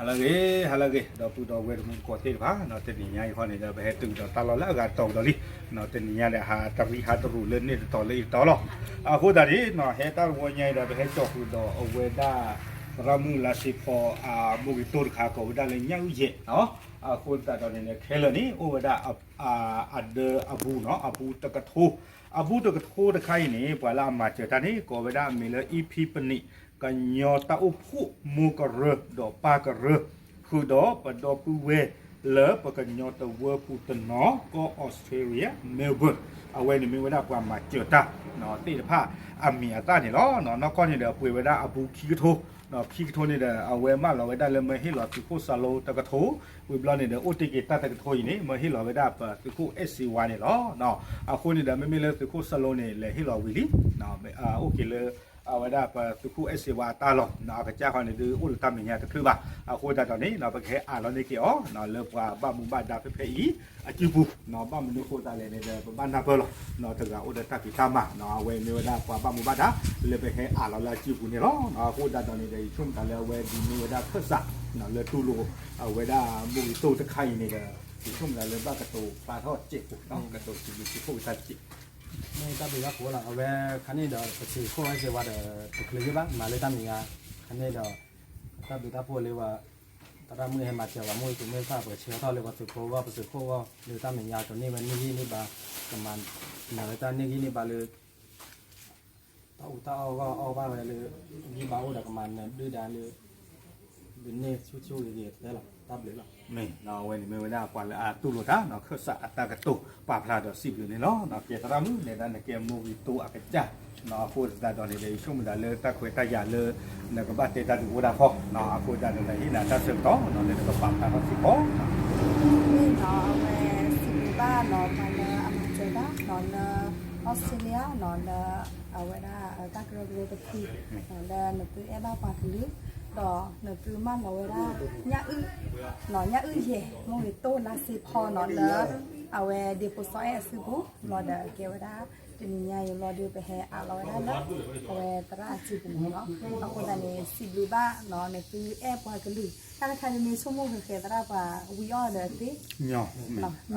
ဟါလၢအဂ့ၤ ဟါလၢအဂ့ၤ ဒီပုၢ်ဒီဝဲၢ်တံၤသကိးသ့ၣ်တဖၣ်, တနံၤညါအံၤဃီန့ၣ်ဒီး ပဟဲတုၤဒီးတၢ်လီၢ်လၢအဂၤတတီၤကဒီးလံ, တနံၤညါဒီး ဟးတရံးဟးတရူးလၢန့ၣ်တတီၤလၢအံၤတတီၤလီၤ. အဃိသတးန့ၣ် ဟဲတၢ်တဝီညါအံၤဒီး ပဟဲကၠီၤဃုာ်ဒီးအဝဲဒၣ် သရၣ်မုၣ်လါစ့ဖီ အမိၢ်ဂ့ၤတိၢ်တခါ ကိးဝဲဒၣ်လၢညၣ်အုၣ်ယဲၢ်, အဃိသတးဒီးန့ၣ် ခဲလၢာ်န့ၣ် အိၣ်ဝဲဒၣ် အဒၢအဘူးနီၤ, အဘူးတကထိ, အဘူးတကထိတခါအံၤန့ၣ် ပှၤလၢအမၤစၢၤတၢ်န့ၣ် ကိးဝဲဒၣ်အမံၤလၢ အံဖံပနံး ကညီတၢ်အိၣ်ဖှိၣ် မိၢ်ကရၢ ဒီးပၢ်ကရၢ ဃုာ်ဒီးပဒီပုၢ်ဝဲၢ်လၢပကညီတဝၢပူၤတနီၤ ကီၢ်အီစထြ့လယါ Melbourne, အဝဲန့ၣ်မ့ၢ်ဝဲဒၣ်ပှၤမၤစၢၤတၢ် သ့ၣ်တဖၣ်အမံၤအသၣ်န့ၣ်လီၤ. နီၢ်ကီၢ်န့ၣ်ဒီး ပှ့ၤဝဲဒၣ်အဘူးခံကထိ, ခံကထိန့ၣ်ဒီး အဝဲမၢလီၤဝဲဒၣ်လၢမၢဟ့ၣ်လီၤသုးခိၣ်စၢလိတကထိ, ဝံၤဘျီန့ၣ်ဒီး အိၣ်တ့ၢ်က့ၤတၢ်တကထိအံၤန့ၣ် မၢဟ့ၣ်လီၤဝဲဒၣ်ပသုးခိၣ်အဲၣ်စ့ဝါန့ၣ်လီၤ. အဃိန့ၣ်ဒီး မ့မ့ၢ်လၢသုးခိၣ်စၢလိန့ၣ် လဲၤဟ့ၣ်လီၤဝံၤလံ, အိၣ်က့ၤလၢ အဝဲဒၣ်ပသုးခိၣ်အဲၣ်စ့ဝါအတၢ်လီၢ်, အကစၢ်ဃီန့ၣ်ဒုး အိၣ်လၢတၢ်မဲာ်ညါတချုးဘၣ်. အဃိသတးဒီးန့ၣ် ပကဟဲအးလီၤန့ၢ်က့ၤအီၤ လၢပှၤဘၣ်မူဘၣ်ဒါဖဲဖဲအံၤအစုပူၤ, ဘၣ်မနုၤအဃိသတးလဲၣ်န့ၣ်ဒီး ပဘၣ်နၢ်ပၢၢ်လီၤ, တဂၤအိၣ်ဒီးတၢ်ဖံးတၢ်မၤ, အဝဲမ့ၢ်ဝဲဒၣ်ပှၤဘၣ်မူဘၣ်ဒါ လၢပဟဲအးလီၤလၢအစုပူၤန့ၣ်လီၤ. အဃိသတးဒီးန့ၣ်ဒီး ယဆိကမိၣ်သးလၢအဝဲဒ်မ့ၢ်ဝဲဒၣ်ခၢၣ်စး လၢတူၢ်လိာ် အဝဲဒၣ်မိၢ်ဂ့ၤတိၢ်တခါအံၤန့ၣ်ဒီး ယဆိကမိၣ်သးလၢဘၣ်ကတိၤဖျါထီၣ်စဲးဖိ ကတိၤစံးဘျုးစံးဖှိၣ်က့ၤတၢ်တစဲး မ့ၢ်တၢ်ဘျုးတၢ်ဖှိၣ်လီၤ. အဝဲခါန့ၣ်ဒီး ပသုးခိၣ်အဲၣ်စ့ဝါဒီး တချုးယ့ၢ်ဘၣ် မၤလၢတၢ်မဲာ်ညါ, ခါန့ၣ်ဒီး တၢ်ဘျုးတၢ်ဖှိၣ်လၢဝဲ သရၣ်မုၣ်ဟဲမၤစၢၤပှၤမိၢ်ဂ့ၤတိၢ်မ့ၢ်သၣ် ပဆၢထီၣ်လၢပသုးခိၣ်အဂီၢ် ပသုးခိၣ်အဂီၢ် လၢတၢ်မဲာ်ညါ ကန့ၢ်ဝဲန့ၢ်ဂံၢ်န့ၢ်ဘါ, ကမၤနၢၤဝဲတၢ်န့ၢ်ဂံၢ်န့ၢ်ဘါလၢ တၢ်အူတၢ်အီၣ်ဂီၢ်အီၣ်ဘၣ်ဝဲလၢ ဂံၢ်ဘါအိၣ်ဒီးကမၤနၢၤဒုၣ်ဒါလၢ ဒုးန့ၢ်ဆူၣ်ဆူၣ်ဂ့ၤဂ့ၤတဲလီၤ တၢ်ဘျုးလီၤ. မ့ၢ်အဝဲန့ၣ်မ့ၢ်ဝဲဒၣ်ပှၤလၢအတူၢ်လိာ်တၢ် ခၢၣ်စးအတၢ်ကတိၤပာ်ဖျါဒီးစံးဘျုးန့ၣ်လီၤ. ကဲသရၣ်မုၣ်လဲၤဒၣ်နကဲမိၢ်ဂ့ၤတိၢ်အကစၢ် အဃိသတးဒီးန့ၣ်ဒီး ယဆိကမိၣ်သးလၢတၢ်ခွဲးတၢ်ယာ်လၢ နကဘၣ်တဲတၢ်ဒုးအိၣ်ဒၣ်ဖီ အဃိသတးဒီး နဟ့ၣ်နၤတၢ်ဆၢကတီၢ် လၢနကပာ်ဖျါထီၣ်စ့ၢ်ကီး မ့ၢ်နီၤ အဝဲစံးဘျုးဘၣ်နီၤ ပှၤလၢအမၤစၢၤတၢ်နီၤ လၢ Australia နီၤ လၢအဝဲဒၣ်တၢ်ကရၢကရိတဖု လၢနသုအဲၣ်ဘၣ်ပှၤကလုာ် ဒီးနသုမၢလီၤဝဲဒၣ် ညၣ်အုၣ် ညၣ်အုၣ်ယဲၢ် မိၢ်ဂ့ၤတိၢ်လါစ့ဖီနီၤ လၢ အဝဲဒ့ဖိစီအဲၣ်အစုပူၤ လီၤဒီးကဲဝဲဒၣ် တနံၤညါအံၤလီၤဒီး ပဟဲအးလီၤဝဲဒၣ်လၢ အဝဲသရၣ်အစုပူၤန့ၣ်လီၤ. အဃိသတးန့ၣ် စံးဘျုးဘၣ်နီၤ နသုအဲၣ်ပှၤကလုာ် တၢ်တခါန့ၣ်မ့ၢ်ဆိကမိၣ်ဃဲၤဃဲၤသရၣ်ပှၤဝံအီၣ်ဒီးသ့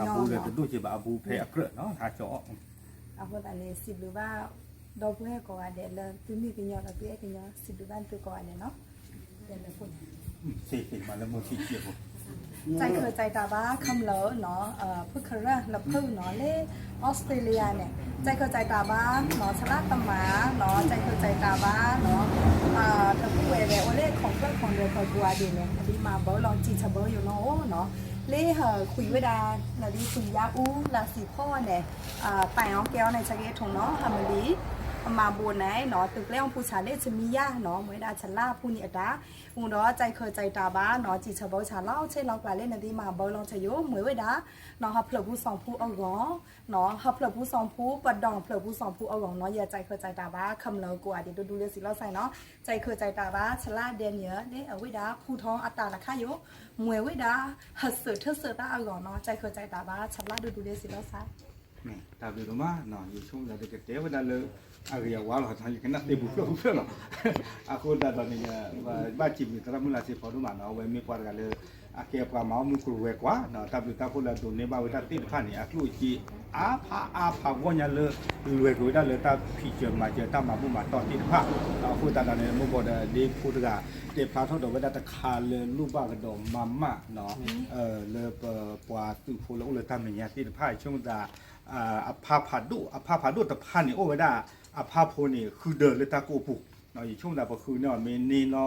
အဘူးဒီးတဒိၣ်က့ၤဘၣ် အဘူးဖဲအကြၢးနီၤ ဟးကၠီအီၣ် အဃိသတးန့ၣ် စံးဘျုးဘၣ်ဒီပုၢ်ဝဲၢ်ကိးဂၤဒဲးလၢသုမ့ၢ်ကညီဒီးသုအဲၣ်ကညီ စံးဘျုးဘၣ်သုကိးဂၤဒဲးနီၤ မၤလၢမိၢ်ထံၣ်စဲးဖိ စံးဘျုးဘၣ်လၢမုၢ်ထံၣ်စဲးဖိ ကၠဲးခၢးကၠဲးတၢ်ဘါ ခမၢၢ်နီၤ ဖုခရၢၢ်လၢဖုနီၤ လၢ Australia န့ၣ် ကၠဲးခၢးကၠဲးတၢ်ဘါနီၤ ဆလၢတမၤနီၤ ကၠဲးခၢးကၠဲးတၢ်ဘါနီၤ ဒီပုၢ်ဝဲၢ်ဒဲး အိၣ်လၢ ခီၣ်ဖျၢၣ် ခီၣ်ဒၢး ခီၣ်ဒွးဒ်န့ၣ် ဒ်မၤဘၢလီၤ စံးဆၢဘၢယိာ်နီၤအိၣ်နီၤ လၢဟၢဃုာ်ဝဲဒၣ် နဒ်ဃုာ်ယါအူ လၢစံးဖီန့ၣ် ပာ်အီၤကဲအီၤန့ၣ် ဆၢက့ၤထိၣ်နီၤ ဟးမလံ အမၤဘိးန့ၣ်နီၤ သုးကျဲအီၣ်ပူၤဆးလၢဆမံယါနီၤ မ့ၢ်ဝဲဒၣ်ဆလၢဖူန့ၣ်အတၢ် အိၣ်ဒီးကၠဲးခၢးကၠဲးတၢ်ဘါနီၤ စံးဆၢဘၢဆးလီၤ ဆဲးလီၤကျါလၢနဒ်မၤဘၢလီၤဆၢယိာ် မ့ၢ်ဝဲဒၣ်နီၤ ဟးဖျၢၣ်ပူၤစီၤဖူအဂီၢ်နီၤ ဟးဖျၢၣ်ပူၤစီၤဖူ ပဒီၣ်ဖျၢၣ်ပူၤစီၤဖူအဂီၢ်နီၤ ယကၠဲးခၢးကၠဲးတၢ်ဘါ ခမၢၢ်ကိးဂၤဒဲးဒိၣ်ဒိၣ်လၢစံးလီၤစဲးနီၤ ကၠဲးခၢးကၠဲးတၢ်ဘါ ဆလၢဒဲနံၣ် လၢအဝဲဒၣ်ဖူထီအတၢ်လၢခါယိာ် မ့ၢ်ဝဲဒၣ် ဟးစၢၤထၢၣ်စၢၤတၢ်အဂီၢ်နီၤ ကၠဲးခၢးကၠဲးတၢ်ဘါ ဆလၢဒိၣ်ဒိၣ်လၢစံးလီၤစဲး တၢ်ဘျုးဒိၣ်မးနီၤ ယဆိကမိၣ်သးဒီးကတဲဝဲဒၣ်လၢ အဂ့ၤအဝါလီၤ ယကနၣ်သ့ပူၤဖျၢၣ်ပူၤဖျၢၣ်လီၤ အဃိသတးဒီးန့ၣ် ဘၣ်စံးဘျုးသရၣ်မုၣ်လါစ့ဖီဒိၣ်မးနီၤ အဝဲမ့ၢ်ပှၤတဂၤလၢ အကဲပှၤမၤအီၣ်မူကရူၢ်ဝဲၤကွာ် တၢ်ဘျုးတၢ်ဖှိၣ်လၢအဒိးန့ၢ်ဘၣ်ဝဲတၢ်သ့ၣ်တဖၣ်န့ၣ် အကျိၣ်အစ့ အါဖးအါဖးဂီၢ်ညါလၢ လဲၤကွံာ်ဝဲဒၣ်လၢတၢ်ဖံးစၢၤမၤစၢၤတၢ်မၤဘူၣ်မၤတီၢ်သ့ၣ်တဖၣ် အဃိသတးဒီးန့ၣ် မ့ၢ်ဘၣ်ဒီးဒ့ဖိတဂၤ တဲဖျါထီၣ်ဒီးဝဲဒၣ်တခါလၢလိၣ်ဘၣ်ကဒီးမးမးနီၤ လၢပပှၤသုးဖိလၢအိၣ်လၢတၢ်မဲာ်ညါသ့ၣ်တဖၣ် ယဆိကမိၣ်သး အဖးဖးဒိၣ် အဖးဖးဒိၣ်တဖၣ်န့ၣ် အိၣ်ဝဲဒၣ် အဖးဖိန့ၣ် ဃုဒၢးလၢတၢ်ကိၢ်ပူၤ ယဆိကမိၣ်သးပဃုန့ၢ်အီၤမ့ၢ်န့ၢ်နီၤ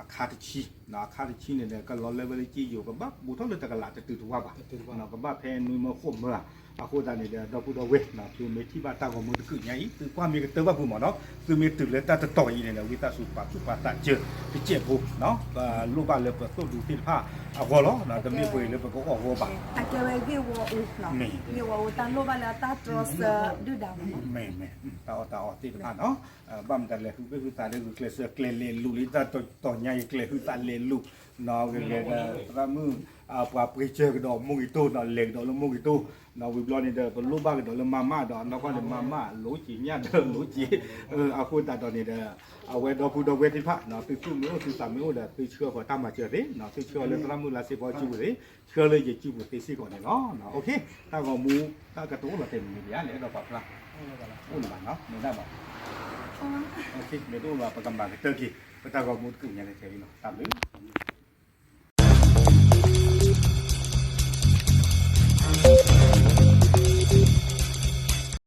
အခါတဆံ အခါတဆံန့ၣ်ဒီး ကလီၤလၢဝဲလၢက့ယိာ် ကဘၣ်ဘူးထီၣ်လၢတကလးတတုၤတဝၢ်ဘၣ် ကဘၣ်ဖဲနွံမၢဃိးမၢဧါ အဃိသတးန့ၣ်ဒီး ဒီပုၢ်ဒီဝဲၢ် သုမ့ၢ်ထံၣ်ဘၣ်တၢ်ဂီၤမူတကုာ်ညါအံၤ သုကွၢ်မ့ၢ်ကတၢၢ်ဘၣ်ပူၤမးနီၤ သုမ့ၢ်တုၤလၢတၢ်တတီၤအံၤန့ၣ်ဒီး ဝံသးစူၤပာ်သူၣ်ပာ်သးစၢၤတစဲးဖိ ပလိၣ်ဘၣ်လၢပသိၣ်ဒူသ့ၣ်တဖၣ်အဂီၢ်လီၤ တမ့ၢ်ပှဲၤလၢပကအီၣ်ဂီၢ်ဘၣ် အကဲဝဲဂ့ၢ်ဝီအူ ဂ့ၢ်ဝီအူတၢ်လိၣ်ဘၣ်လၢတၢ်တြီဆၢဒုၣ်ဒါမး မ့ၢ်မ့ၢ် တၢ်အီၣ်တၢ်အီသ့ၣ်တဖၣ်နီၤ ဘၣ်မတၤလဲၤဃုဘ့ၣ်ဃုသးလၢဂုာ်ကျဲးစၢးကျဲလဲၤလူၤလံတၢ်တီၤညါအံၤကျဲဃုသးလဲ လူၤ နီၢ်ဂ့ၤဂ့ၤဒီး သရၣ်မုၣ် ပှၤပှ့ၤစၢၤကဒီးမိၢ်ဂ့ၤတိၢ် နီၢ်လဲၤကဒီးလၢမိၢ်ဂ့ၤတိၢ် နီၢ်ဝံၤဘျီန့ၣ်ဒီး ပလိၣ်ဘၣ်ကဒီးလၢမါမၣ်ဒီး နီၢ်ကီၢ်န့ၣ် မါမၣ်လိက့ၤညၣ်ဒီးလိက့ၤ အဃိသတးဒီးန့ၣ်ဒီး အဝဲဒီပုၢ်ဒီဝဲၢ်သ့ၣ်တဖၣ် သုသူၣ်မ့ၢ်အိၣ်သုသးမ့ၢ်အိၣ်ဒီး သုဆှၢဃီၤတၢ်မၤစၢၤသ့ သုဆှၢလၢသရၣ်မုၣ်လါစ့ဖီစုပူၤသ့ ဆှၢလၢယစုပူၤသ့စ့ၢ်ကီးန့ၣ်လီၤ. တၢ်ဂီၤမူ တၢ်ကတိၤအိၣ်လီၤတဲာ်မနုၤဒံးဧါ လဲၤအဲၣ်ဒိးပာ်ဖျါ အိၣ်လၢၤဘၣ်နီၤ မ့ၢ်ဒၣ်ဘၣ် မ့ၢ်တအိၣ်လၢၤဘၣ် ပကမၤကတၢၢ်က့ၤ ပတၢ်ဂီၤမူတကုာ်ညါန့ၣ်ထဲအံၤလီၤ တၢ်ဘျုး